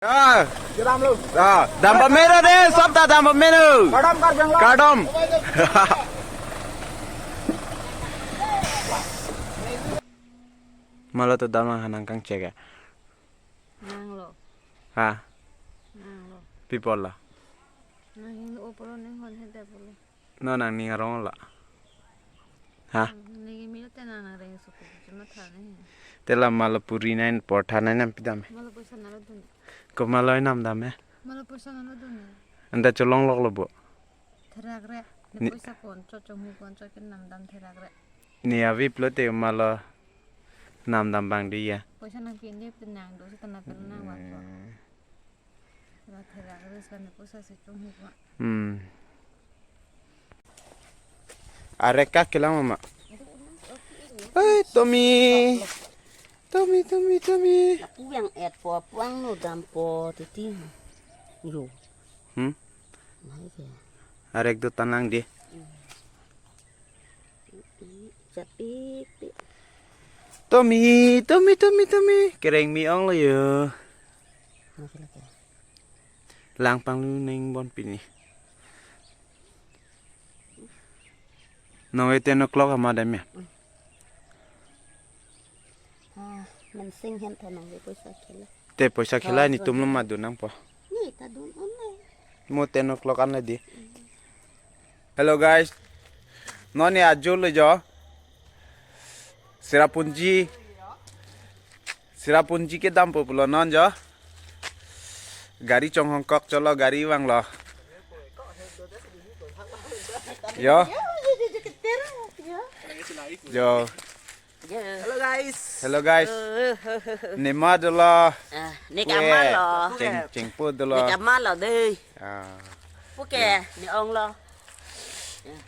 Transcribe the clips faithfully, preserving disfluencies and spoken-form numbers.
Ah, ah, dam pamero de, sabta dam pamero. Kardom, kardom. Kardom. Mala to dam nang hanang kangchek ya. Nanglo. Ha? Nanglo. People la. Nang hing opolo neng hon hede polo. No nangning arong la. Ha? Nang kimi te nang nang reng suku cuma thane. Tela mala puri nang portha nang nam pidam. Mala poisa nalo dun. Ko mala nam dam eh. Mala poisa nalo dun. Anda cholong lok lo bo. Therak re. Ne poisa kon cho chong hu kon cho ken nam dam therak re. Ne avi plo te mala nam dam bang di ya. Poisa nang pin de pin nang do sa tana pin nang wa. Hmm. Ba therak re sa ne poisa se chong hu kon. Hmm. Arek ka kelang mama. Hei, Tommy. Tommy, Tommy, Tommy. Puang et po, puang no dam po titi. Yo. Hmm? Mai ke. Arek do tanang di. Chapik. Tommy, Tommy, Tommy, Tommy. Kereng mi-ong lo yo. Lang panglu neng bon pini. Nong e ten o'clock ama dam ya. Ah, mensing hem tha nang e poisa khela. Te poisa khela ni tum lo ma dun nang po. Ni ta dun on le. Mo ten o'clock an le di. Hello guys. Non ya ajo lo jo. Cherrapunji. Cherrapunji kedam po pulo non jo. Gari chonghong kok cholo gari vanglo. Yo. Yo. Hello guys. Hello guys. Nema dolo. Ah, ne ke ama lo. Cheng chengpo dolo. Ne ke ama lo de. Ah. Puke, ne ong lo.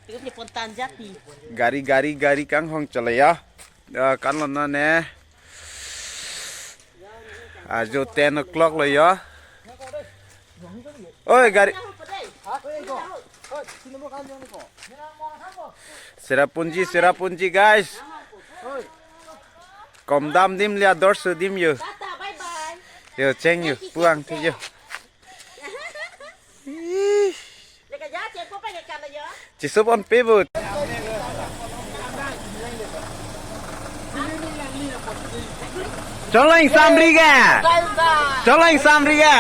Ikum ne pon tan jati. Gari gari gari kanghong cholo ya. Ya, kan lo na ne. Ajo ten o'clock lo ya. Oi, gari. Cherrapunji, Cherrapunji, guys. Kom dam dim lia dor su dim yo. Yo, cheng yo, puang te yo. Ih. Chisop on pe but. Choleng samri ga. Choleng samri ga.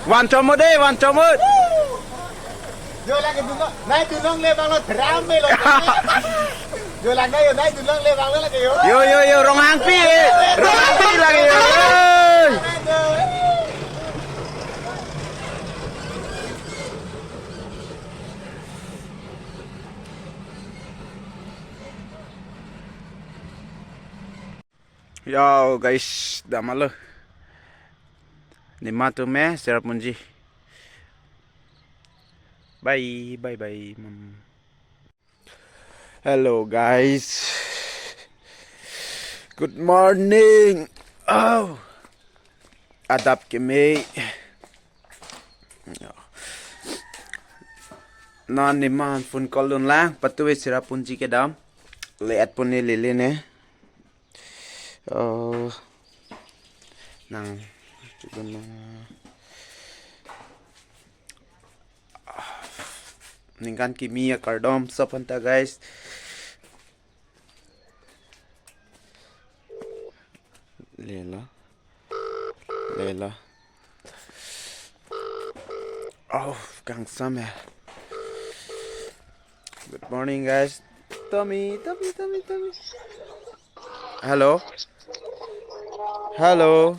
Van chomot de, van chomot. Yo lagi dulu, naik dulu le bang lo drum me lo. Yo lagi yo naik dulu le bang lo lagi yo. Yo yo yo, Ronghangpi eh. Ronghangpi lagi yo. Yo guys, damlo. Nema tum eh, Cherrapunji. Bye, bye, bye. Hmm. Hello guys. Good morning. Oh. Adap keme. Non nema an phone call dun lang, patu e Cherrapunji kedam. Le-et pon ne lele ne. Oh. Nang, chukun nang. Ningkan kimi akardom sop anta guys. Lela. Lela. Oh, kangsam ya. Good morning guys. Tommy, Tommy, Tommy, Tommy. Hello. Hello.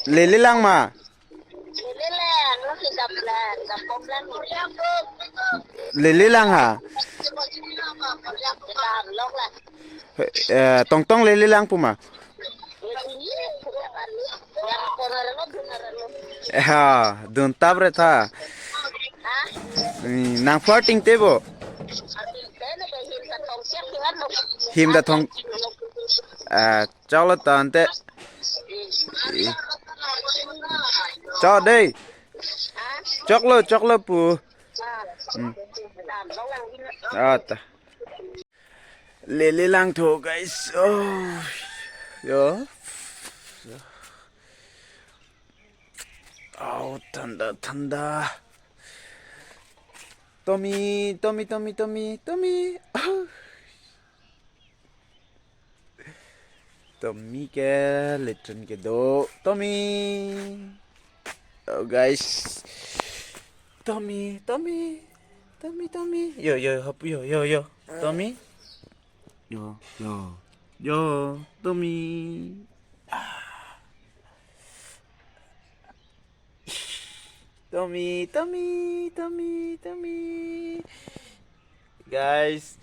Lele lang ma. Lele lang ha. Eh, tongtong lele lang pu ma. Ha, dun tap re tha. Hmm, nang farting te bo. Him da thong. Ah, chok lo tante. Chok dei. Chok lo, chok lo pu. Hmm. Ah, ta. Lele lang tho, guys. Oh. Yo. Oh, thanda, thanda. Tommy, Tommy, Tommy, Tommy, Tommy. Tommy ke latrine kedo. Tommy. Oh, guys. Tommy, Tommy. Tommy, Tommy. Yo, yo, hop, yo, yo, yo. Tommy. Yo, yo. Yo, Tommy. Ah. Tommy, Tommy, Tommy, Tommy. Guys,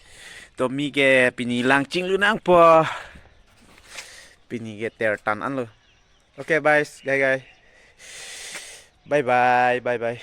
Tommy ke pini lang chinglunangpo. Pini ke tertan anlo. Okay, guys, guys, guys. Bye bye, bye bye.